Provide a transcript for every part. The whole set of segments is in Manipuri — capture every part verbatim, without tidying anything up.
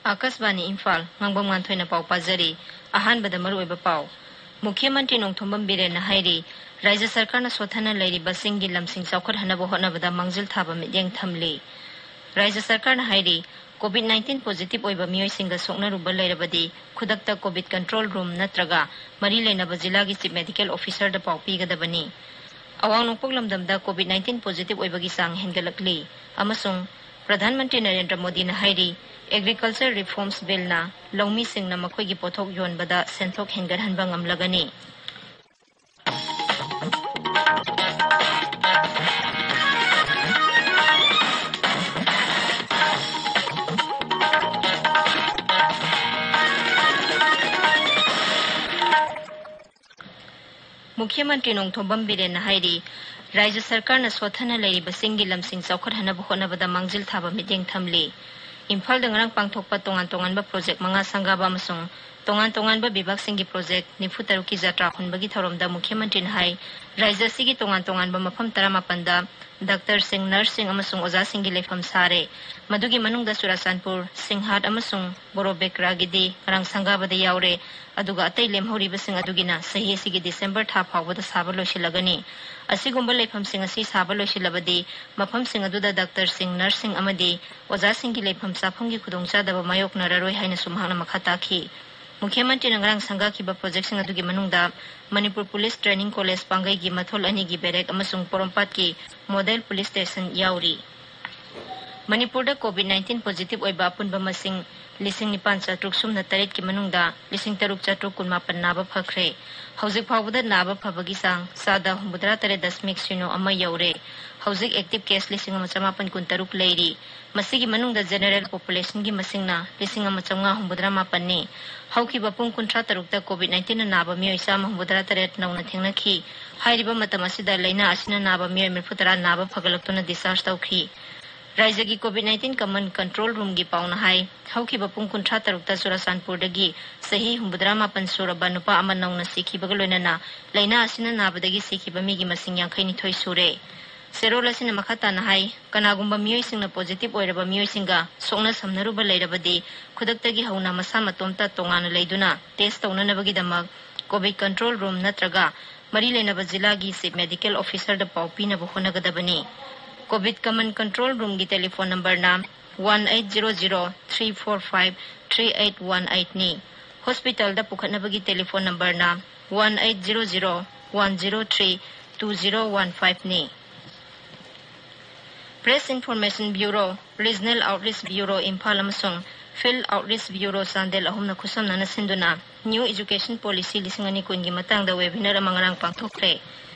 ꯑꯥꯀꯥꯁꯕꯥꯅꯤ ꯏꯝꯐꯥꯜ, ꯉꯥꯡꯕꯝ ꯉꯥꯟꯊꯣꯏꯅ ꯄꯥꯎ ꯄꯥꯖꯔꯤ꯫ ꯑꯍꯥꯟꯕꯗ ꯃꯔꯨꯑꯣꯏꯕ ꯄꯥꯎ꯫ ꯃꯨꯈ꯭ꯌ ꯃꯟꯇ꯭ꯔꯤ ꯅꯣꯡꯊꯣꯝꯕꯝ ꯕꯤꯔꯦꯟꯅ ꯍꯥꯏꯔꯤ, ꯔꯥꯖ꯭ꯌ ꯁꯔꯀꯥꯔꯅ ꯁꯣꯠꯊꯅ ꯂꯩꯔꯤꯕ ꯆꯤꯡꯒꯤ ꯂꯝꯁꯤꯡ ꯆꯥꯎꯈꯠꯍꯟꯅꯕ ꯍꯣꯠꯅꯕꯗ ꯃꯥꯡꯖꯤꯜ ꯊꯥꯕ ꯃꯤꯠꯌꯦꯡ ꯊꯝꯂꯤ꯫ ꯔꯥꯖ꯭ꯌ ꯁꯔꯀꯥꯔꯅ ꯍꯥꯏꯔꯤ, COVID nineteen positive ꯑꯣꯏꯕ ꯃꯤꯑꯣꯏꯁꯤꯡꯒ ꯁꯣꯛꯅꯔꯨꯕ ꯂꯩꯔꯕꯗꯤ ꯈꯨꯗꯛꯇ COVID control room ꯅꯠꯇ꯭ꯔꯒ ꯃꯔꯤ ꯂꯩꯅꯕ ꯖꯤꯂꯥꯒꯤ Chief Medical Officerꯗ ꯄꯥꯎ ꯄꯤꯒꯗꯕꯅꯤ꯫ ꯑꯋꯥꯡ ꯅꯣꯡꯄꯣꯛ ꯂꯝꯗꯝꯗ COVID nineteen positive ꯑꯣꯏꯕꯒꯤ ꯆꯥꯡ ꯍꯦꯟꯒꯠꯂꯛꯂꯤ ꯑꯃꯁꯨꯡ ꯄ꯭ꯔꯙꯥꯟ ꯃꯟꯇ꯭ꯔꯤ ꯅꯔꯦꯟꯗ꯭ꯔ ꯃꯣꯗꯤꯅ ꯍꯥꯏꯔꯤ, Agriculture Reforms Billꯅ ꯂꯧꯃꯤꯁꯤꯡꯅ ꯃꯈꯣꯏꯒꯤ ꯄꯣꯠꯊꯣꯛ ꯌꯣꯟꯕꯗ ꯁꯦꯟꯊꯣꯛ ꯍꯦꯟꯒꯠꯍꯟꯕ ꯉꯝꯂꯒꯅꯤ꯫ ꯃꯨꯈ꯭ꯌ ꯃꯟꯇ꯭ꯔꯤ ꯅꯣꯡꯊꯣꯝꯕꯝ ꯕꯤꯔꯦꯟꯅ ꯍꯥꯏꯔꯤ, ꯔꯥꯖ꯭ꯌ ꯁꯔꯀꯥꯔꯅ ꯁꯣꯠꯊꯅ ꯂꯩꯔꯤꯕ ꯆꯤꯡꯒꯤ ꯂꯝꯁꯤꯡ ꯆꯥꯎꯈꯠꯍꯟꯅꯕ ꯍꯣꯠꯅꯕꯗ ꯃꯥꯡꯖꯤꯜ ꯊꯥꯕ ꯃꯤꯠꯌꯦꯡ ꯊꯝꯂꯤ꯫ ꯏꯝꯐꯥꯜꯗ ꯉꯔꯥꯡ ꯄꯥꯡꯊꯣꯛꯄ ꯇꯣꯉꯥꯟ ꯇꯣꯉꯥꯟꯕ ꯄ꯭ꯔꯣꯖꯦꯛ ꯃꯉꯥ ꯁꯪꯒꯥꯕ ꯑꯃꯁꯨꯡ ꯇꯣꯉꯥꯟ ꯇꯣꯉꯥꯟꯕ ꯕꯤꯚꯥꯒꯁꯤꯡꯒꯤ ꯄ꯭ꯔꯣꯖꯦꯛ ꯅꯤꯐꯨ ꯇꯔꯨꯛꯀꯤ ꯖꯇ꯭ꯔꯥ ꯍꯨꯟꯕꯒꯤ ꯊꯧꯔꯝꯗ ꯃꯨꯈ꯭ꯌ ꯃꯟꯇ꯭ꯔꯤꯅ ꯍꯥꯏ, ꯔꯥꯖ꯭ꯌ ꯑꯁꯤꯒꯤ ꯇꯣꯉꯥꯟ ꯇꯣꯉꯥꯟꯕ ꯃꯐꯝ ꯇꯔꯥꯃꯥꯄꯟꯗ ꯗꯥꯛꯇꯔꯁꯤꯡ, ꯅꯔꯁꯁꯤꯡ ꯑꯃꯁꯨꯡ ꯑꯣꯖꯥꯁꯤꯡꯒꯤ ꯂꯩꯐꯝ ꯁꯥꯔꯦ꯫ ꯃꯗꯨꯒꯤ ꯃꯅꯨꯡꯗ ꯆꯨꯔꯥꯆꯥꯟꯄꯨꯔ, ꯁꯤꯡꯍꯥꯠ ꯑꯃꯁꯨꯡ ꯕꯣꯔꯣꯕꯦꯀ꯭ꯔꯥꯒꯤꯗꯤ ꯉꯔꯥꯡ ꯁꯪꯒꯥꯕꯗ ꯌꯥꯎꯔꯦ꯫ ꯑꯗꯨꯒ ꯑꯇꯩ ꯂꯦꯝꯍꯧꯔꯤꯕꯁꯤꯡ ꯑꯗꯨꯒꯤꯅ ꯆꯍꯤ ꯑꯁꯤꯒꯤ ꯗꯤꯁꯦꯝꯕꯔ ꯊꯥ ꯐꯥꯎꯕꯗ ꯁꯥꯕ ꯂꯣꯏꯁꯤꯜꯂꯒꯅꯤ꯫ ꯑꯁꯤꯒꯨꯝꯕ ꯂꯩꯐꯝꯁꯤꯡ ꯑꯁꯤ ꯁꯥꯕ ꯂꯣꯏꯁꯤꯜꯂꯕꯗꯤ ꯃꯐꯝꯁꯤꯡ ꯑꯗꯨꯗ ꯗꯥꯛꯇꯔꯁꯤꯡ, ꯅꯔꯁꯁꯤꯡ ꯑꯃꯗꯤ ꯑꯣꯖꯥꯁꯤꯡꯒꯤ ꯂꯩꯐꯝ ꯆꯥꯐꯝꯒꯤ ꯈꯨꯗꯣꯡꯆꯥꯗꯕ ꯃꯥꯌꯣꯛꯅꯔꯔꯣꯏ ꯍꯥꯏꯅꯁꯨ ꯃꯍꯥꯛꯅ ꯃꯈꯥ ꯇꯥꯈꯤ꯫ ꯃꯨꯈ꯭ꯌ ꯃꯟꯇ꯭ꯔꯤꯅ ꯉꯔꯥꯡ ꯁꯪꯒꯥꯈꯤꯕ ꯄ꯭ꯔꯣꯖꯦꯛꯁꯤꯡ ꯑꯗꯨꯒꯤ ꯃꯅꯨꯡꯗ ꯃꯅꯤꯄꯨꯔ ꯄꯨꯂꯤꯁ ꯇ꯭ꯔꯦꯅꯤꯡ ꯀꯣꯂꯦꯖ ꯄꯥꯡꯒꯩꯒꯤ ꯃꯊꯣꯜ ꯑꯅꯤꯒꯤ ꯕꯦꯔꯦꯛ ꯑꯃꯁꯨꯡ ꯄꯣꯔꯣꯝꯄꯥꯠꯀꯤ ꯃꯣꯗꯦꯜ ꯄꯨꯂꯤꯁ ꯁ꯭ꯇꯦꯁꯟ ꯌꯥꯎꯔꯤ꯫ ꯃꯅꯤꯄꯨꯔꯗ COVID nineteen positive ꯑꯣꯏꯕ ꯑꯄꯨꯟꯕ ꯃꯁꯤꯡ ꯂꯤꯁꯤꯡ ꯅꯤꯄꯥꯟ ꯆꯥꯇ꯭ꯔꯨꯛ ꯁꯨꯞꯅ ꯇꯔꯦꯠꯀꯤ ꯃꯅꯨꯡꯗ ꯂꯤꯁꯤꯡ ꯇꯔꯨꯛ ꯆꯥꯇ꯭ꯔꯨꯛ ꯀꯨꯟꯃꯥꯄꯟ ꯅꯥꯕ ꯐꯈ꯭ꯔꯦ꯫ ꯍꯧꯖꯤꯛ ꯐꯥꯎꯕꯗ ꯅꯥꯕ ꯐꯕꯒꯤ ꯆꯥꯡ ꯆꯥꯗ ꯍꯨꯝꯐꯨꯇꯔꯥ ꯇꯔꯦꯠ ꯗꯁꯃꯤꯛ ꯁꯤꯅꯣ ꯑꯃ ꯌꯧꯔꯦ꯫ ꯍꯧꯖꯤꯛ active case ꯂꯤꯁꯤꯡ ꯑꯃ ꯆꯃꯥꯄꯟ ꯀꯨꯟꯇꯔꯨꯛ ꯂꯩꯔꯤ꯫ ꯃꯁꯤꯒꯤ ꯃꯅꯨꯡꯗ general populationꯒꯤ ꯃꯁꯤꯡꯅ ꯂꯤꯁꯤꯡ ꯑꯃ ꯆꯥꯝꯃꯉꯥ ꯍꯨꯝꯐꯨꯇꯔꯥ ꯃꯥꯄꯟꯅꯤ꯫ ꯍꯧꯈꯤꯕ ꯄꯨꯡ ꯀꯨꯟꯊ꯭ꯔꯥ ꯇꯔꯨꯛꯇ COVID nineteenꯅ ꯅꯥꯕ ꯃꯤꯑꯣꯏ ꯆꯥꯝꯃ ꯍꯨꯝꯐꯨꯇꯔꯥ ꯇꯔꯦꯠ ꯅꯧꯅ ꯊꯦꯡꯅꯈꯤ꯫ ꯍꯥꯏꯔꯤꯕ ꯃꯇꯝ ꯑꯁꯤꯗ ꯂꯥꯏꯅꯥ ꯑꯁꯤꯅ ꯅꯥꯕ ꯃꯤꯑꯣꯏ ꯃꯔꯤꯐꯨꯇꯔꯥ ꯅꯥꯕ ꯐꯒꯠꯂꯛꯇꯨꯅ discharge ꯇꯧꯈꯤ꯫ ꯔꯥꯖ꯭ꯌꯒꯤ COVID nineteen command control roomꯒꯤ ꯄꯥꯎꯅ ꯍꯥꯏ, ꯍꯧꯈꯤꯕ ꯄꯨꯡ ꯀꯨꯟꯊ꯭ꯔꯥ ꯇꯔꯨꯛꯇ ꯆꯨꯔꯥꯆꯥꯟꯄꯨꯔꯗꯒꯤ ꯆꯍꯤ ꯍꯨꯝꯐꯨꯇꯔꯥ ꯃꯥꯄꯟ ꯁꯨꯔꯕ ꯅꯨꯄꯥ ꯑꯃ ꯅꯧꯅ ꯁꯤꯈꯤꯕꯒ ꯂꯣꯏꯅꯅ ꯂꯥꯏꯅꯥ ꯑꯁꯤꯅ ꯅꯥꯕꯗꯒꯤ ꯁꯤꯈꯤꯕ ꯃꯤꯒꯤ ꯃꯁꯤꯡ ꯌꯥꯡꯈꯩ ꯅꯤꯊꯣꯏ ꯁꯨꯔꯦ꯫ ꯁꯦꯔꯣꯜ ꯑꯁꯤꯅ ꯃꯈꯥ ꯇꯥꯅ ꯍꯥꯏ, ꯀꯅꯥꯒꯨꯝꯕ ꯃꯤꯑꯣꯏꯁꯤꯡꯅ positive ꯑꯣꯏꯔꯕ ꯃꯤꯑꯣꯏꯁꯤꯡꯒ ꯁꯣꯛꯅ ꯁꯝꯅꯔꯨꯕ ꯂꯩꯔꯕꯗꯤ, ꯈꯨꯗꯛꯇꯒꯤ ꯍꯧꯅ ꯃꯁꯥ ꯃꯇꯣꯝꯇ ꯇꯣꯉꯥꯟꯅ ꯂꯩꯗꯨꯅ test ꯇꯧꯅꯅꯕꯒꯤꯗꯃꯛ COVID control room ꯅꯠꯇ꯭ꯔꯒ ꯃꯔꯤ ꯂꯩꯅꯕ ꯖꯤꯂꯥꯒꯤ Chief Medical Officer ꯗ ꯄꯥꯎ ꯄꯤꯅꯕ ꯍꯣꯠꯅꯒꯗꯕꯅꯤ꯫ COVID Common Control Room ꯒꯤ telephone number ꯅ one eight zero zero three four five three eight one eight ꯅꯤ꯫ Hospital ꯗ ꯄꯨꯈꯠꯅꯕꯒꯤ telephone number ꯅ one eight zero zero one zero three two zero one five ꯅꯤ꯫ Press Information Bureau, Regional Outreach Bureau Imphal ꯑꯃꯁꯨꯡ Field Outreach Bureau ꯆꯥꯟꯗꯦꯜ ꯑꯍꯨꯝꯅ ꯈꯨꯠꯁꯝꯅꯅ ꯁꯤꯟꯗꯨꯅ New Education Policy ꯂꯤꯁꯤꯡ ꯑꯅꯤ ꯀꯨꯟꯒꯤ ꯃꯇꯥꯡꯗ webinar ꯑꯃ ꯉꯔꯥꯡ ꯄꯥꯡꯊꯣꯛꯈ꯭ꯔꯦ꯫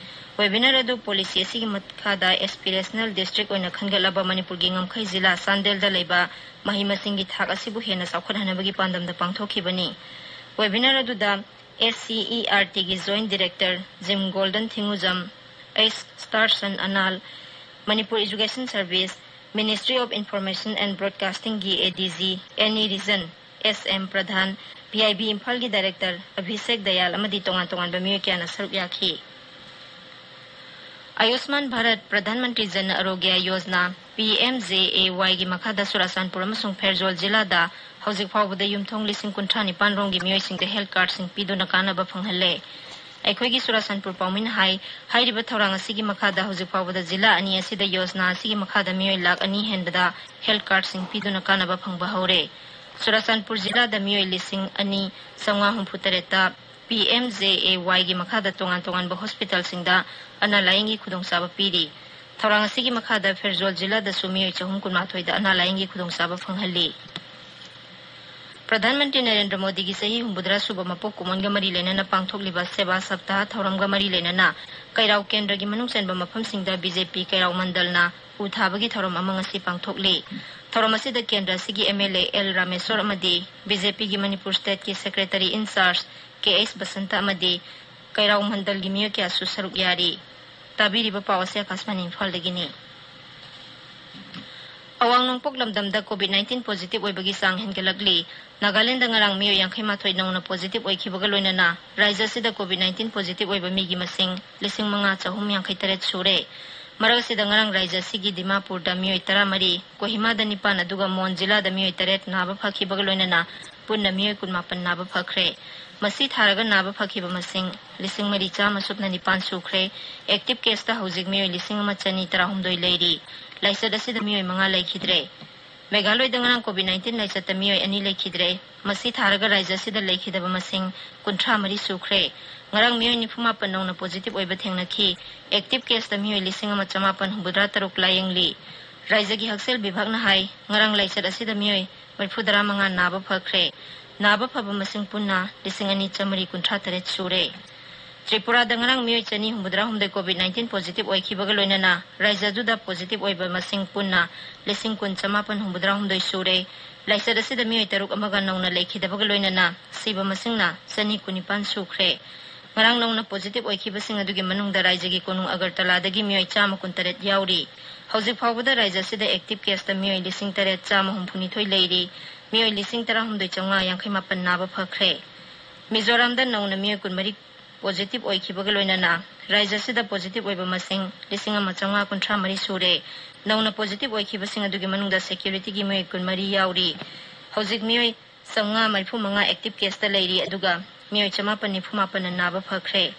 Webinar ꯑꯗꯨ policy ꯑꯁꯤꯒꯤ ꯃꯈꯥꯗ aspirational district ꯑꯣꯏꯅ ꯈꯟꯒꯠꯂꯕ ꯃꯅꯤꯄꯨꯔꯒꯤ ꯉꯝꯈꯩ ꯖꯤꯂꯥ ꯆꯥꯟꯗꯦꯜꯗ ꯂꯩꯕ ꯃꯍꯩ ꯃꯁꯤꯡꯒꯤ ꯊꯥꯛ ꯑꯁꯤꯕꯨ ꯍꯦꯟꯅ ꯆꯥꯎꯈꯠꯍꯟꯅꯕꯒꯤ ꯄꯥꯟꯗꯝꯗ ꯄꯥꯡꯊꯣꯛꯈꯤꯕꯅꯤ꯫ Webinar ꯑꯗꯨꯗ S C E R T ꯒꯤ Joint Director Jim Golden ꯊꯤꯡꯉꯨꯖꯝ, H Starson Anal, Manipur Education Service, Ministry of Information and Broadcasting ꯒꯤ A D G, Any Region, S M Pradhan, P I B ꯏꯝꯐꯥꯜꯒꯤ Director ꯑꯚꯤꯁꯦꯛ ꯗꯌꯥꯜ ꯑꯃꯗꯤ ꯇꯣꯉꯥꯟ ꯇꯣꯉꯥꯟꯕ ꯃꯤꯑꯣꯏ ꯀꯌꯥꯅ ꯁꯔꯨꯛ ꯌꯥꯈꯤ꯫ ꯑꯌꯨꯁꯃꯥꯟ Bharat Pradhan Mantri Jan ꯑꯔꯣꯒ꯭ꯌ Yojana, P M J A Y ꯒꯤ ꯃꯈꯥꯗ ꯆꯨꯔꯥꯆꯥꯟꯄꯨꯔ ꯑꯃꯁꯨꯡ ꯐꯦꯔꯖꯣꯜ ꯖꯤꯂꯥꯗ ꯍꯧꯖꯤꯛ ꯐꯥꯎꯕꯗ ꯌꯨꯝꯊꯣꯡ ꯂꯤꯁꯤꯡ ꯀꯨꯟꯊ꯭ꯔꯥ ꯅꯤꯄꯥꯟ ꯔꯣꯝꯒꯤ ꯃꯤꯑꯣꯏꯁꯤꯡꯗ health card ꯁꯤꯡ ꯄꯤꯗꯨꯅ ꯀꯥꯟꯅꯕ ꯐꯪꯍꯜꯂꯦ꯫ ꯑꯩꯈꯣꯏꯒꯤ ꯆꯨꯔꯥꯆꯥꯟꯄꯨꯔ ꯄꯥꯎꯃꯤꯅ ꯍꯥꯏ, ꯍꯥꯏꯔꯤꯕ ꯊꯧꯔꯥꯡ ꯑꯁꯤꯒꯤ ꯃꯈꯥꯗ ꯍꯧꯖꯤꯛ ꯐꯥꯎꯕꯗ ꯖꯤꯂꯥ ꯑꯅꯤ ꯑꯁꯤꯗ ꯌꯣꯖꯅꯥ ꯑꯁꯤꯒꯤ ꯃꯈꯥꯗ ꯃꯤꯑꯣꯏ ꯂꯥꯈ ꯑꯅꯤ ꯍꯦꯟꯕꯗ health card ꯁꯤꯡ ꯄꯤꯗꯨꯅ ꯀꯥꯟꯅꯕ ꯐꯪꯕ ꯍꯧꯔꯦ꯫ ꯆꯨꯔꯥꯆꯥꯟꯄꯨꯔ ꯖꯤꯂꯥꯗ ꯃꯤꯑꯣꯏ ꯂꯤꯁꯤꯡ ꯑꯅꯤ ꯆꯥꯝꯃꯉꯥ ꯍꯨꯝꯐꯨ ꯇꯔꯦꯠꯇ P M J A Y ꯒꯤ ꯃꯈꯥꯗ ꯇꯣꯉꯥꯟ ꯇꯣꯉꯥꯟꯕ hospital ꯁꯤꯡꯗ ꯑꯅꯥ ꯂꯥꯌꯦꯡꯒꯤ ꯈꯨꯗꯣꯡꯆꯥꯕ ꯄꯤꯔꯤ꯫ ꯊꯧꯔꯥꯡ ꯑꯁꯤꯒꯤ ꯃꯈꯥꯗ ꯐꯦꯔꯖꯣꯜ ꯖꯤꯂꯥꯗꯁꯨ ꯃꯤꯑꯣꯏ ꯆꯍꯨꯝ ꯀꯨꯟꯃꯥꯊꯣꯏꯗ ꯑꯅꯥ ꯂꯥꯌꯦꯡꯒꯤ ꯈꯨꯗꯣꯡꯆꯥꯕ ꯐꯪꯍꯜꯂꯤ꯫ ꯄ꯭ꯔꯙꯥꯟ ꯃꯟꯇ꯭ꯔꯤ ꯅꯔꯦꯟꯗ꯭ꯔ ꯃꯣꯗꯤꯒꯤ ꯆꯍꯤ ꯍꯨꯝꯐꯨꯇꯔꯥ ꯁꯨꯕ ꯃꯄꯣꯛ ꯀꯨꯝꯑꯣꯟꯒ ꯃꯔꯤ ꯂꯩꯅꯅ ꯄꯥꯡꯊꯣꯛꯂꯤꯕ ꯁꯦꯕꯥ ꯁꯞꯇꯥꯍ ꯊꯧꯔꯝꯒ ꯃꯔꯤ ꯂꯩꯅꯅ ꯀꯩꯔꯥꯎ ꯀꯦꯟꯗ꯭ꯔꯒꯤ ꯃꯅꯨꯡ ꯆꯟꯕ ꯃꯐꯝꯁꯤꯡꯗ B J P ꯀꯩꯔꯥꯎ ꯃꯟꯗꯜꯅ ꯎ ꯊꯥꯕꯒꯤ ꯊꯧꯔꯝ ꯑꯃ ꯉꯁꯤ ꯄꯥꯡꯊꯣꯛꯂꯤ꯫ ꯊꯧꯔꯝ ꯑꯁꯤꯗ ꯀꯦꯟꯗ꯭ꯔ ꯑꯁꯤꯒꯤ M L A L Rameshwor ꯑꯃꯗꯤ B J P ꯒꯤ ꯃꯅꯤꯄꯨꯔ state ꯀꯤ secretary in charge K H Basanta ꯑꯃꯗꯤ ꯀꯩꯔꯥꯎ ꯃꯟꯗꯜꯒꯤ ꯃꯤꯑꯣꯏ ꯀꯌꯥꯁꯨ ꯁꯔꯨꯛ ꯌꯥꯔꯤ꯫ ꯇꯥꯕꯤꯔꯤꯕ ꯄꯥꯎ ꯑꯁꯤ ꯑꯀꯥꯁꯕꯥꯅꯤ ꯏꯝꯐꯥꯜꯗꯒꯤꯅꯤ꯫ ꯑꯋꯥꯡ ꯅꯣꯡꯄꯣꯛ ꯂꯝꯗꯝꯗ COVID nineteen positive ꯑꯣꯏꯕꯒꯤ ꯆꯥꯡ ꯍꯦꯟꯒꯠꯂꯛꯂꯤ꯫ ꯅꯥꯒꯥꯂꯦꯟꯗ ꯉꯔꯥꯡ ꯃꯤꯑꯣꯏ ꯌꯥꯡꯈꯩ ꯃꯥꯊꯣꯏ ꯅꯧꯅ positive ꯑꯣꯏꯈꯤꯕꯒ ꯂꯣꯏꯅꯅ ꯔꯥꯖ꯭ꯌ ꯑꯁꯤꯗ COVID nineteen positive ꯑꯣꯏꯕ ꯃꯤꯒꯤ ꯃꯁꯤꯡ ꯂꯤꯁꯤꯡ ꯃꯉꯥ ꯆꯍꯨꯝ ꯌꯥꯡꯈꯩ ꯇꯔꯦꯠ ꯁꯨꯔꯦ꯫ ꯃꯔꯛ ꯑꯁꯤꯗ ꯉꯔꯥꯡ ꯔꯥꯖ꯭ꯌ ꯑꯁꯤꯒꯤ ꯗꯤꯃꯥꯄꯨꯔꯗ ꯃꯤꯑꯣꯏ ꯇꯔꯥꯃꯔꯤ, ꯀꯣꯍꯤꯃꯥꯗ ꯅꯤꯄꯥꯟ, ꯑꯗꯨꯒ ꯃꯣꯟ ꯖꯤꯂꯥꯗ ꯃꯤꯑꯣꯏ ꯇꯔꯦꯠ ꯅꯥꯕ ꯐꯈꯤꯕꯒ ꯂꯣꯏꯅꯅ ꯄꯨꯟꯅ ꯃꯤꯑꯣꯏ ꯀꯨꯟꯃꯥꯄꯟ ꯅꯥꯕ ꯐꯈ꯭ꯔꯦ꯫ ꯃꯁꯤ ꯊꯥꯔꯒ ꯅꯥꯕ ꯐꯈꯤꯕ ꯃꯁꯤꯡ ꯂꯤꯁꯤꯡ ꯃꯔꯤ ꯆꯥꯝꯃ ꯁꯨꯞꯅ ꯅꯤꯄꯥꯟ ꯁꯨꯈ꯭ꯔꯦ꯫ ꯑꯦꯛꯇꯤꯚ ꯀꯦꯁꯇ ꯍꯧꯖꯤꯛ ꯃꯤꯑꯣꯏ ꯂꯤꯁꯤꯡ ꯑꯃ ꯆꯅꯤ ꯇꯔꯥꯍꯨꯝꯗꯣꯏ ꯂꯩꯔꯤ꯫ ꯂꯥꯏꯆꯠ ꯑꯁꯤꯗ ꯃꯤꯑꯣꯏ ꯃꯉꯥ ꯂꯩꯈꯤꯗ꯭ꯔꯦ꯫ ꯃꯦꯘꯥꯂꯣꯏꯗ ꯉꯔꯥꯡ ꯀꯣꯚꯤꯗ ꯅꯥꯏꯟꯇꯤꯟ ꯂꯥꯏꯆꯠꯇ ꯃꯤꯑꯣꯏ ꯑꯅꯤ ꯂꯩꯈꯤꯗ꯭ꯔꯦ꯫ ꯃꯁꯤ ꯊꯥꯔꯒ ꯔꯥꯖ꯭ꯌ ꯑꯁꯤꯗ ꯂꯩꯈꯤꯗꯕ ꯃꯁꯤꯡ ꯀꯨꯟꯊ꯭ꯔꯥ ꯃꯔꯤ ꯁꯨꯈ꯭ꯔꯦ꯫ ꯉꯔꯥꯡ ꯃꯤꯑꯣꯏ ꯅꯤꯐꯨ ꯃꯥꯄꯟ ꯅꯧꯅ ꯄꯣꯖꯤꯇꯤꯚ ꯑꯣꯏꯕ ꯊꯦꯡꯅꯈꯤ꯫ ꯑꯦꯛꯇꯤꯚ ꯀꯦꯁꯇ ꯃꯤꯑꯣꯏ ꯂꯤꯁꯤꯡ ꯑꯃ ꯆꯃꯥꯄꯟ ꯍꯨꯝꯐꯨꯇꯔꯥ ꯇꯔꯨꯛ ꯂꯥꯌꯦꯡꯂꯤ꯫ ꯔꯥꯖ꯭ꯌꯒꯤ ꯍꯛꯁꯦꯜ ꯕꯤꯚꯥꯒꯅ ꯍꯥꯏ, ꯉꯔꯥꯡ ꯂꯥꯏꯆꯠ ꯑꯁꯤꯗ ꯃꯤꯑꯣꯏ ꯃꯔꯤꯐꯨ ꯇꯔꯥ ꯃꯉꯥ ꯅꯥꯕ ꯐꯈ꯭ꯔꯦ꯫ ꯅꯥꯕ ꯐꯕ ꯃꯁꯤꯡ ꯄꯨꯟꯅ ꯂꯤꯁꯤꯡ ꯑꯅꯤ ꯆꯥꯃꯔꯤ ꯀꯨꯟꯊ꯭ꯔꯥ ꯇꯔꯦꯠ ꯁꯨꯔꯦ꯫ ꯇ꯭ꯔꯤꯄꯨꯔꯥꯗ ꯉꯔꯥꯡ ꯃꯤꯑꯣꯏ ꯆꯅꯤ ꯍꯨꯝꯐꯨꯇꯔꯥ ꯍꯨꯝꯗꯣꯏ ꯀꯣꯚꯤꯗ ꯅꯥꯏꯟꯇꯤꯟ ꯄꯣꯖꯤꯇꯤꯚ ꯑꯣꯏꯈꯤꯕꯒ ꯂꯣꯏꯅꯅ ꯔꯥꯖ꯭ꯌ ꯑꯗꯨꯗ ꯄꯣꯖꯤꯇꯤꯚ ꯑꯣꯏꯕ ꯃꯁꯤꯡ ꯄꯨꯟꯅ ꯂꯤꯁꯤꯡ ꯀꯨꯟ ꯆꯃꯥꯄꯟ ꯍꯨꯝꯐꯨꯇꯔꯥ ꯍꯨꯝꯗꯣꯏ ꯁꯨꯔꯦ꯫ ꯂꯥꯏꯆꯠ ꯑꯁꯤꯗ ꯃꯤꯑꯣꯏ ꯇꯔꯨꯛ ꯑꯃꯒ ꯅꯧꯅ ꯂꯩꯈꯤꯗꯕꯒ ꯂꯣꯏꯅꯅ ꯁꯤꯕ ꯃꯁꯤꯡꯅ ꯆꯅꯤ ꯀꯨꯟꯅꯤꯄꯥꯟ ꯁꯨꯈ꯭ꯔꯦ꯫ ꯉꯔꯥꯡ ꯅꯧꯅ ꯄꯣꯖꯤꯇꯤꯚ ꯑꯣꯏꯈꯤꯕꯁꯤꯡ ꯑꯗꯨꯒꯤ ꯃꯅꯨꯡꯗ ꯔꯥꯖ꯭ꯌꯒꯤ ꯀꯣꯅꯨꯡ ꯑꯒꯔꯇꯂꯥꯗꯒꯤ ꯃꯤꯑꯣꯏ ꯆꯥꯝꯃ ꯀꯨꯟꯇꯔꯦꯠ ꯌꯥꯎꯔꯤ꯫ ꯍꯧꯖꯤꯛ ꯐꯥꯎꯕꯗ ꯔꯥꯖ꯭ꯌ ꯑꯁꯤꯗ ꯑꯦꯛꯇꯤꯚ ꯀꯦꯁꯇ ꯃꯤꯑꯣꯏ ꯂꯤꯁꯤꯡ ꯇꯔꯦꯠ ꯆꯥꯝꯃ ꯍꯨꯝꯐꯨꯅꯤꯊꯣꯏ ꯂꯩꯔꯤ꯫ ꯃꯤꯑꯣꯏ ꯂꯤꯁꯤꯡ ꯇꯔꯥꯍꯨꯝꯗꯣꯏ ꯆꯥꯝꯃꯉꯥ ꯌꯥꯡꯈꯩ ꯃꯥꯄꯟ ꯅꯥꯕ ꯐꯈ꯭ꯔꯦ꯫ ꯃꯤꯖꯣꯔꯥꯝꯗ ꯅꯧꯅ ꯃꯤꯑꯣꯏ ꯀꯨꯟꯃꯔꯤ ꯄꯣꯖꯤꯇꯤꯚ ꯑꯣꯏꯈꯤꯕꯒ ꯂꯣꯏꯅꯅ ꯔꯥꯖ꯭ꯌ ꯑꯁꯤꯗ ꯄꯣꯖꯤꯇꯤꯚ ꯑꯣꯏꯕ ꯃꯁꯤꯡ ꯂꯤꯁꯤꯡ ꯑꯃ ꯆꯥꯝꯃꯉꯥ ꯀꯨꯟꯊ꯭ꯔꯥ ꯃꯔꯤ ꯁꯨꯔꯦ꯫ ꯅꯧꯅ ꯄꯣꯖꯤꯇꯤꯚ ꯑꯣꯏꯈꯤꯕꯁꯤꯡ ꯑꯗꯨꯒꯤ ꯃꯅꯨꯡꯗ ꯁꯦꯀ꯭ꯌꯨꯔꯤꯇꯤꯒꯤ ꯃꯤꯑꯣꯏ ꯀꯨꯟꯃꯔꯤ ꯌꯥꯎꯔꯤ꯫ ꯍꯧꯖꯤꯛ ꯃꯤꯑꯣꯏ ꯆꯥꯝꯃꯉꯥ ꯃꯔꯤꯐꯨ ꯃꯉꯥ ꯑꯦꯛꯇꯤꯚ ꯀꯦꯁꯇ ꯂꯩꯔꯤ, ꯑꯗꯨꯒ ꯃꯤꯑꯣꯏ ꯆꯃꯥꯄꯟ ꯅꯤꯐꯨ ꯃꯥꯄꯟꯅ ꯅꯥꯕ ꯐꯈ꯭ꯔꯦ꯫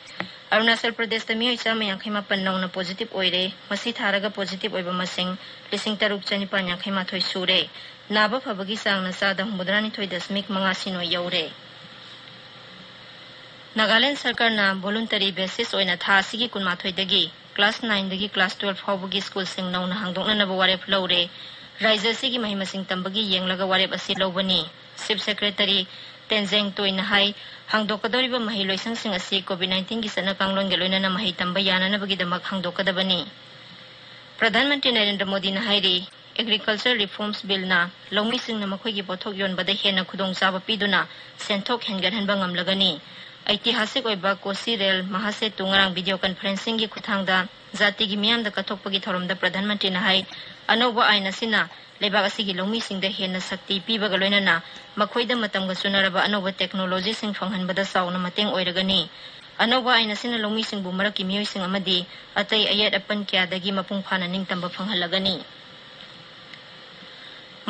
ꯑꯔꯨꯅꯥꯆꯜ ꯄ꯭ꯔꯗꯦꯁꯇ ꯃꯤꯑꯣꯏ ꯆꯥꯝꯃ ꯌꯥꯡꯈꯩ ꯃꯥꯄꯟ ꯅꯧꯅ ꯄꯣꯖꯤꯇꯤꯚ ꯑꯣꯏꯔꯦ꯫ ꯃꯁꯤ ꯊꯥꯔꯒ ꯄꯣꯖꯤꯇꯤꯚ ꯑꯣꯏꯕ ꯃꯁꯤꯡ ꯂꯤꯁꯤꯡ ꯇꯔꯨꯛ ꯆꯅꯤꯄꯥꯟ ꯌꯥꯡꯈꯩ ꯃꯥꯊꯣꯏ ꯁꯨꯔꯦ꯫ ꯅꯥꯕ ꯐꯕꯒꯤ ꯆꯥꯡꯅ ꯆꯥꯗ ꯍꯨꯝꯐꯨꯇꯔꯥꯅꯤꯊꯣꯏ ꯗꯁꯃꯤꯛ ꯃꯉꯥ ꯁꯤꯅꯣ ꯌꯧꯔꯦ꯫ ꯅꯥꯒꯥꯂꯦꯟ ꯁꯔꯀꯥꯔꯅ ꯚꯣꯂꯨꯟꯇꯔꯤ ꯕꯦꯁꯤꯁ ꯑꯣꯏꯅ ꯊꯥ ꯑꯁꯤꯒꯤ ꯀꯨꯟꯃꯥꯊꯣꯏꯗꯒꯤ ꯀ꯭ꯂꯥꯁ ꯅꯥꯏꯟꯗꯒꯤ ꯀ꯭ꯂꯥꯁ ꯇꯨꯋꯦꯜꯐ ꯐꯥꯎꯕꯒꯤ ꯁ꯭ꯀꯨꯜꯁꯤꯡ ꯅꯧꯅ ꯍꯥꯡꯗꯣꯛꯅꯅꯕ ꯋꯥꯔꯦꯞ ꯂꯧꯔꯦ꯫ ꯔꯥꯖ꯭ꯌ ꯑꯁꯤꯒꯤ ꯃꯍꯩ ꯃꯁꯤꯡ ꯇꯝꯕꯒꯤ ꯌꯦꯡꯂꯒ ꯋꯥꯔꯦꯞ ꯑꯁꯤ ꯂꯧꯕꯅꯤ꯫ ꯆꯤꯐ ꯁꯦꯀ꯭ꯔꯦꯇꯔꯤ ꯇꯦꯟꯖꯦꯡ ꯇꯣꯏꯅ ꯍꯥꯏ, ꯍꯥꯡꯗꯣꯛꯀꯗꯧꯔꯤꯕ ꯃꯍꯩꯂꯣꯏꯁꯪꯁꯤꯡ ꯑꯁꯤ ꯀꯣꯚꯤꯗ ꯅꯥꯏꯟꯇꯤꯟꯒꯤ ꯆꯠꯅ ꯀꯥꯡꯂꯣꯟꯒ ꯂꯣꯏꯅꯅ ꯃꯍꯩ ꯇꯝꯕ ꯌꯥꯅꯅꯕꯒꯤꯗꯃꯛ ꯍꯥꯡꯗꯣꯛꯀꯗꯕꯅꯤ꯫ ꯄ꯭ꯔꯙꯥꯟ ꯃꯟꯇ꯭ꯔꯤ ꯅꯔꯦꯟꯗ꯭ꯔ ꯃꯣꯗꯤꯅ ꯍꯥꯏꯔꯤ, ꯑꯦꯒ꯭ꯔꯤꯀꯜꯆꯔ ꯔꯤꯐꯣꯔꯝꯁ ꯕꯤꯜꯅ ꯂꯧꯃꯤꯁꯤꯡꯅ ꯃꯈꯣꯏꯒꯤ ꯄꯣꯠꯊꯣꯛ ꯌꯣꯟꯕꯗ ꯍꯦꯟꯅ ꯈꯨꯗꯣꯡꯆꯥꯕ ꯄꯤꯗꯨꯅ ꯁꯦꯟꯊꯣꯛ ꯍꯦꯟꯒꯠꯍꯟꯕ ꯉꯝꯂꯒꯅꯤ꯫ ꯑꯩꯇꯤꯍꯥꯁꯤꯛ ꯑꯣꯏꯕ ꯀꯣꯁꯤ ꯔꯦꯜ ꯃꯍꯥꯁꯦꯇꯨ ꯉꯔꯥꯡ ꯚꯤꯗꯤꯑꯣ ꯀꯟꯐꯔꯦꯟꯁꯤꯡꯒꯤ ꯈꯨꯠꯊꯥꯡꯗ ꯖꯥꯇꯤꯒꯤ ꯃꯤꯌꯥꯝꯗ ꯀꯠꯊꯣꯛꯄꯒꯤ ꯊꯧꯔꯝꯗ ꯄ꯭ꯔꯙꯥꯟ ꯃꯟꯇ꯭ꯔꯤꯅ ꯍꯥꯏ, ꯑꯅꯧꯕ ꯑꯥꯏꯟ ꯑꯁꯤꯅ ꯂꯩꯕꯥꯛ ꯑꯁꯤꯒꯤ ꯂꯧꯃꯤꯁꯤꯡꯗ ꯍꯦꯟꯅ ꯁꯛꯇꯤ ꯄꯤꯕꯒ ꯂꯣꯏꯅꯅ ꯃꯈꯣꯏꯗ ꯃꯇꯝꯒ ꯆꯨꯅꯔꯕ ꯑꯅꯧꯕ ꯇꯦꯛꯅꯣꯂꯣꯖꯤꯁꯤꯡ ꯐꯪꯍꯟꯕꯗ ꯆꯥꯎꯅ ꯃꯇꯦꯡ ꯑꯣꯏꯔꯒꯅꯤ꯫ ꯑꯅꯧꯕ ꯑꯥꯏꯟ ꯑꯁꯤꯅ ꯂꯧꯃꯤꯁꯤꯡꯕꯨ ꯃꯔꯛꯀꯤ ꯃꯤꯑꯣꯏꯁꯤꯡ ꯑꯃꯗꯤ ꯑꯇꯩ ꯑꯌꯦꯠ ꯑꯄꯟ ꯀꯌꯥꯗꯒꯤ ꯃꯄꯨꯡ ꯐꯥꯅ ꯅꯤꯡꯇꯝꯕ ꯐꯪꯍꯜꯂꯒꯅꯤ꯫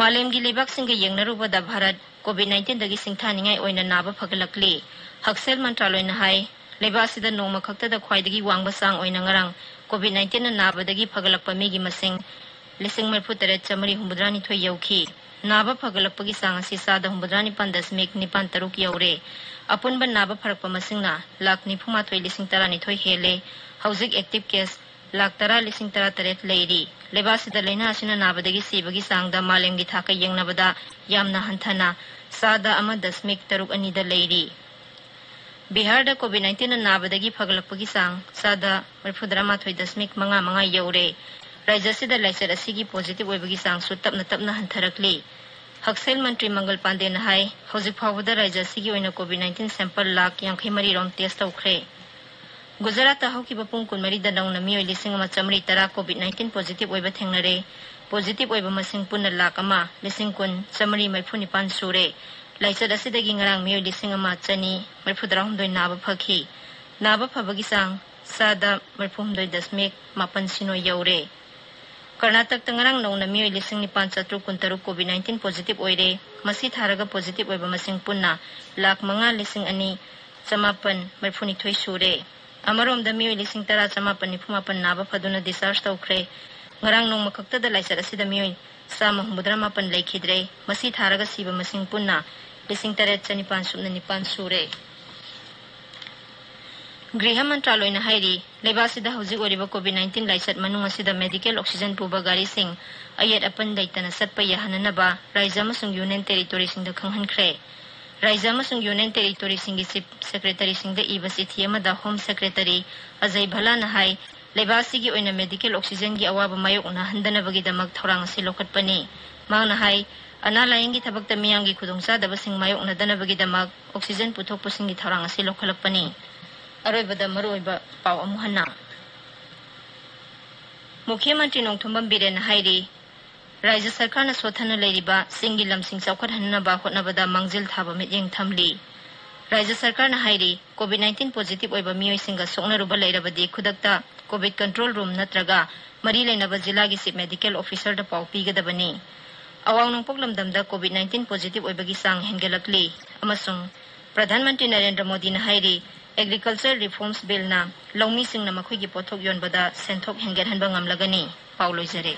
ꯃꯥꯂꯦꯝꯒꯤ ꯂꯩꯕꯥꯛꯁꯤꯡꯒ ꯌꯦꯡꯅꯔꯨꯕꯗ ꯚꯥꯔꯠ COVID-19ꯗꯒꯤ ꯁꯤꯡꯊꯥꯅꯤꯡꯉꯥꯏ ꯑꯣꯏꯅ ꯅꯥꯕ ꯐꯒꯠꯂꯛꯂꯤ꯫ ꯍꯛꯁꯦꯜ ꯃꯟꯇ꯭ꯔꯥꯂꯣꯏꯅ ꯍꯥꯏ, ꯂꯩꯕꯥꯛ ꯑꯁꯤꯗ ꯅꯣꯡꯃ ꯈꯛꯇꯗ ꯈ꯭ꯋꯥꯏꯗꯒꯤ ꯋꯥꯡꯕ ꯆꯥꯡ ꯑꯣꯏꯅ ꯉꯔꯥꯡ COVID-19ꯅ ꯅꯥꯕꯗꯒꯤ ꯐꯒꯠꯂꯛꯄ ꯃꯤꯒꯤ ꯃꯁꯤꯡ ꯂꯤꯁꯤꯡ ꯃꯔꯤꯐꯨ ꯇꯔꯦꯠ ꯆꯥꯃꯔꯤ ꯍꯨꯝꯐꯨꯇꯔꯥ ꯅꯤꯊꯣꯏ ꯌꯧꯈꯤ꯫ ꯅꯥꯕ ꯐꯒꯠꯂꯛꯄꯒꯤ ꯆꯥꯡ ꯑꯁꯤ ꯆꯥꯗ ꯍꯨꯝꯐꯨꯇꯔꯥ ꯅꯤꯄꯥꯟ ꯗꯁꯃꯤꯛ ꯅꯤꯄꯥꯟ ꯇꯔꯨꯛ ꯌꯧꯔꯦ꯫ ꯑꯄꯨꯟꯕ ꯅꯥꯕ ꯐꯔꯛꯄ ꯃꯁꯤꯡꯅ ꯂꯥꯈ ꯅꯤꯐꯨ ꯃꯥꯊꯣꯏ ꯂꯤꯁꯤꯡ ꯇꯔꯥꯅꯤꯊꯣꯏ ꯍꯦꯜꯂꯦ꯫ ꯍꯧꯖꯤꯛ ꯑꯦꯛꯇꯤꯚ ꯀꯦꯁ ꯂꯥꯈ ꯇꯔꯥ ꯂꯤꯁꯤꯡ ꯇꯔꯥ ꯇꯔꯦꯠ ꯂꯩꯔꯤ꯫ ꯂꯩꯕꯥꯛ ꯑꯁꯤꯗ ꯂꯥꯏꯅꯥ ꯑꯁꯤꯅ ꯅꯥꯕꯗꯒꯤ ꯁꯤꯕꯒꯤ ꯆꯥꯡꯗ ꯃꯥꯂꯦꯝꯒꯤ ꯊꯥꯛꯀ ꯌꯦꯡꯅꯕꯗ ꯌꯥꯝꯅ ꯍꯟꯊꯅ ꯆꯥꯗ ꯑꯃ ꯗꯁꯃꯤꯛ ꯇꯔꯨꯛ ꯑꯅꯤꯗ ꯂꯩꯔꯤ꯫ ꯕꯤꯍꯥꯔꯗ COVID-19ꯅ ꯅꯥꯕꯗꯒꯤ ꯐꯒꯠꯂꯛꯄꯒꯤ ꯆꯥꯡ ꯆꯥꯗ ꯃꯔꯤꯐꯨꯇꯔꯥ ꯃꯥꯊꯣꯏ ꯗꯁꯃꯤꯛ ꯃꯉꯥ ꯃꯉꯥ ꯌꯧꯔꯦ꯫ ꯔꯥꯖ꯭ꯌ ꯑꯁꯤꯗ ꯂꯥꯏꯆꯠ ꯑꯁꯤꯒꯤ ꯄꯣꯖꯤꯇꯤꯚ ꯑꯣꯏꯕꯒꯤ ꯆꯥꯡꯁꯨ ꯇꯞꯅ ꯇꯞꯅ ꯍꯟꯊꯔꯛꯂꯤ꯫ ꯍꯛꯁꯦꯜ ꯃꯟꯇ꯭ꯔꯤ ꯃꯪꯒꯜ ꯄꯥꯟꯗꯦꯅ ꯍꯥꯏ, ꯍꯧꯖꯤꯛ ꯐꯥꯎꯕꯗ ꯔꯥꯖ꯭ꯌ ꯑꯁꯤꯒꯤ ꯑꯣꯏꯅ COVID-19 ꯁꯦꯝꯄꯜ ꯂꯥꯈ ꯌꯥꯡꯈꯩ ꯃꯔꯤ ꯔꯣꯝ ꯇꯦꯁ ꯇꯧꯈ꯭ꯔꯦ꯫ ꯒꯨꯖꯔꯥꯠꯇ ꯍꯧꯈꯤꯕ ꯄꯨꯡ ꯀꯨꯟꯃꯔꯤꯗ ꯅꯧꯅ ꯃꯤꯑꯣꯏ ꯂꯤꯁꯤꯡ ꯑꯃ ꯆꯥꯃꯔꯤ ꯇꯔꯥ COVID-19 ꯄꯣꯖꯤꯇꯤꯚ ꯑꯣꯏꯕ ꯊꯦꯡꯅꯔꯦ꯫ ꯄꯣꯖꯤꯇꯤꯚ ꯑꯣꯏꯕ ꯃꯁꯤꯡ ꯄꯨꯟꯅ ꯂꯥꯈ ꯑꯃ ꯂꯤꯁꯤꯡ ꯀꯨꯟ ꯆꯥꯃꯔꯤ ꯃꯔꯤꯐꯨ ꯅꯤꯄꯥꯟ ꯁꯨꯔꯦ꯫ ꯂꯥꯏꯆꯠ ꯑꯁꯤꯗꯒꯤ ꯉꯔꯥꯡ ꯃꯤꯑꯣꯏ ꯂꯤꯁꯤꯡ ꯑꯃ ꯆꯅꯤ ꯃꯔꯤꯐꯨ ꯇꯔꯥꯍꯨꯝꯗꯣꯏ ꯅꯥꯕ ꯐꯈꯤ꯫ ꯅꯥꯕ ꯐꯕꯒꯤ ꯆꯥꯡ ꯆꯥꯗ ꯃꯔꯤꯐꯨ ꯍꯨꯝꯗꯣꯏ ꯗꯁꯃꯤꯛ ꯃꯥꯄꯟ ꯁꯤꯅꯣ ꯌꯧꯔꯦ꯫ ꯀꯔꯅꯥꯇꯛꯇ ꯉꯔꯥꯡ ꯅꯧꯅ ꯃꯤꯑꯣꯏ ꯂꯤꯁꯤꯡ ꯅꯤꯄꯥꯟ ꯆꯥꯇ꯭ꯔꯨꯛ ꯀꯨꯟꯇꯔꯨꯛ COVID-19 ꯄꯣꯖꯤꯇꯤꯚ ꯑꯣꯏꯔꯦ꯫ ꯃꯁꯤ ꯊꯥꯔꯒ ꯄꯣꯖꯤꯇꯤꯚ ꯑꯣꯏꯕ ꯃꯁꯤꯡ ꯄꯨꯟꯅ ꯂꯥꯈ ꯃꯉꯥ ꯂꯤꯁꯤꯡ ꯑꯅꯤ ꯆꯃꯥꯄꯟ ꯃꯔꯤꯐꯨꯅꯤꯊꯣꯏ ꯁꯨꯔꯦ꯫ ꯑꯃꯔꯣꯝꯗ ꯃꯤꯑꯣꯏ ꯂꯤꯁꯤꯡ ꯇꯔꯥ ꯆꯃꯥꯄꯟ ꯅꯤꯐꯨ ꯃꯥꯄꯟ ꯅꯥꯕ ꯐꯗꯨꯅ discharge ꯇꯧꯈ꯭ꯔꯦ꯫ ꯉꯔꯥꯡ ꯅꯣꯡꯃ ꯈꯛꯇꯗ ꯂꯥꯏꯆꯠ ꯑꯁꯤꯗ ꯃꯤꯑꯣꯏ ꯆꯥꯝꯃ ꯍꯨꯝꯐꯨꯇꯔꯥ ꯃꯥꯄꯟ ꯂꯩꯈꯤꯗ꯭ꯔꯦ꯫ ꯃꯁꯤ ꯊꯥꯔꯒ ꯁꯤꯕ ꯃꯁꯤꯡ ꯄꯨꯟꯅ ꯂꯤꯁꯤꯡ ꯇꯔꯦꯠ ꯆꯅꯤꯄꯥꯟ ꯁꯨꯞꯅ ꯅꯤꯄꯥꯟ ꯁꯨꯔꯦ꯫ ꯒ꯭ꯔꯤꯍ ꯃꯟꯇ꯭ꯔꯥꯂꯣꯏꯅ ꯍꯥꯏꯔꯤ, ꯂꯩꯕꯥꯛ ꯑꯁꯤꯗ ꯍꯧꯖꯤꯛ ꯑꯣꯏꯔꯤꯕ COVID-19 ꯂꯥꯏꯆꯠ ꯃꯅꯨꯡ ꯑꯁꯤꯗ medical oxygen ꯄꯨꯕ ꯒꯥꯔꯤꯁꯤꯡ ꯑꯌꯦꯠ ꯑꯄꯟ ꯂꯩꯇꯅ ꯆꯠꯄ ꯌꯥꯍꯟꯅꯅꯕ ꯔꯥꯖ꯭ꯌ ꯑꯃꯁꯨꯡ ꯌꯨꯅꯤꯌꯟ ꯇꯦꯔꯤꯇꯣꯔꯤꯁꯤꯡꯗ ꯈꯪꯍꯟꯈ꯭ꯔꯦ꯫ ꯔꯥꯖ꯭ꯌ ꯑꯃꯁꯨꯡ ꯌꯨꯅꯤꯌꯟ ꯇꯦꯔꯤꯇꯣꯔꯤꯁꯤꯡꯒꯤ ꯆꯤꯐ ꯁꯦꯀ꯭ꯔꯦꯇꯔꯤꯁꯤꯡꯗ ꯏꯕ ꯆꯤꯊꯤ ꯑꯃꯗ ꯍꯣꯝ ꯁꯦꯀ꯭ꯔꯦꯇꯔꯤ ꯑꯖꯌ ꯚꯜꯂꯥꯅ ꯍꯥꯏ, ꯂꯩꯕꯥꯛ ꯑꯁꯤꯒꯤ ꯑꯣꯏꯅ medical oxygenꯒꯤ ꯑꯋꯥꯕ ꯃꯥꯌꯣꯛꯅꯍꯟꯗꯅꯕꯒꯤꯗꯃꯛ ꯊꯧꯔꯥꯡ ꯑꯁꯤ ꯂꯧꯈꯠꯄꯅꯤ꯫ ꯃꯍꯥꯛꯅ ꯍꯥꯏ, ꯑꯅꯥ ꯂꯥꯌꯦꯡꯒꯤ ꯊꯕꯛꯇ ꯃꯤꯌꯥꯝꯒꯤ ꯈꯨꯗꯣꯡꯆꯥꯗꯕꯁꯤꯡ ꯃꯥꯌꯣꯛꯅꯗꯅꯕꯒꯤꯗꯃꯛ oxygen ꯄꯨꯊꯣꯛꯄꯁꯤꯡꯒꯤ ꯊꯧꯔꯥꯡ ꯑꯁꯤ ꯂꯧꯈꯠꯂꯛꯄꯅꯤ꯫ ꯑꯔꯣꯏꯕꯗ ꯃꯔꯨꯑꯣꯏꯕ ꯄꯥꯎ ꯑꯃꯨꯛ ꯍꯟꯅ꯫ ꯃꯨꯈ꯭ꯌ ꯃꯟꯇ꯭ꯔꯤ ꯅꯣꯡꯊꯣꯝꯕꯝ ꯕꯤꯔꯦꯟꯅ ꯍꯥꯏꯔꯤ, ꯔꯥꯖ꯭ꯌ ꯁꯔꯀꯥꯔꯅ ꯁꯣꯠꯊꯅ ꯂꯩꯔꯤꯕ ꯆꯤꯡꯒꯤ ꯂꯝꯁꯤꯡ ꯆꯥꯎꯈꯠꯍꯟꯅꯕ ꯍꯣꯠꯅꯕꯗ ꯃꯥꯡꯖꯤꯜ ꯊꯥꯕ ꯃꯤꯠꯌꯦꯡ ꯊꯝꯂꯤ꯫ ꯔꯥꯖ꯭ꯌ ꯁꯔꯀꯥꯔꯅ ꯍꯥꯏꯔꯤ, COVID nineteen positive ꯑꯣꯏꯕ ꯃꯤꯑꯣꯏꯁꯤꯡꯒ ꯁꯣꯛꯅꯔꯨꯕ ꯂꯩꯔꯕꯗꯤ ꯈꯨꯗꯛꯇ COVID control room ꯅꯠꯇ꯭ꯔꯒ ꯃꯔꯤ ꯂꯩꯅꯕ ꯖꯤꯂꯥꯒꯤ chief medical officerꯗ ꯄꯥꯎ ꯄꯤꯒꯗꯕꯅꯤ꯫ ꯑꯋꯥꯡ ꯅꯣꯡꯄꯣꯛ ꯂꯝꯗꯝꯗ COVID nineteen positive ꯑꯣꯏꯕꯒꯤ ꯆꯥꯡ ꯍꯦꯟꯒꯠꯂꯛꯂꯤ ꯑꯃꯁꯨꯡ ꯄ꯭ꯔꯙꯥꯟ ꯃꯟꯇ꯭ꯔꯤ ꯅꯔꯦꯟꯗ꯭ꯔ ꯃꯣꯗꯤꯅ ꯍꯥꯏꯔꯤ, Agriculture Reforms Billꯅ ꯂꯧꯃꯤꯁꯤꯡꯅ ꯃꯈꯣꯏꯒꯤ ꯄꯣꯠꯊꯣꯛ ꯌꯣꯟꯕꯗ ꯁꯦꯟꯊꯣꯛ ꯍꯦꯟꯒꯠꯍꯟꯕ ꯉꯝꯂꯒꯅꯤ꯫ ꯄꯥꯎ ꯂꯣꯏꯖꯔꯦ꯫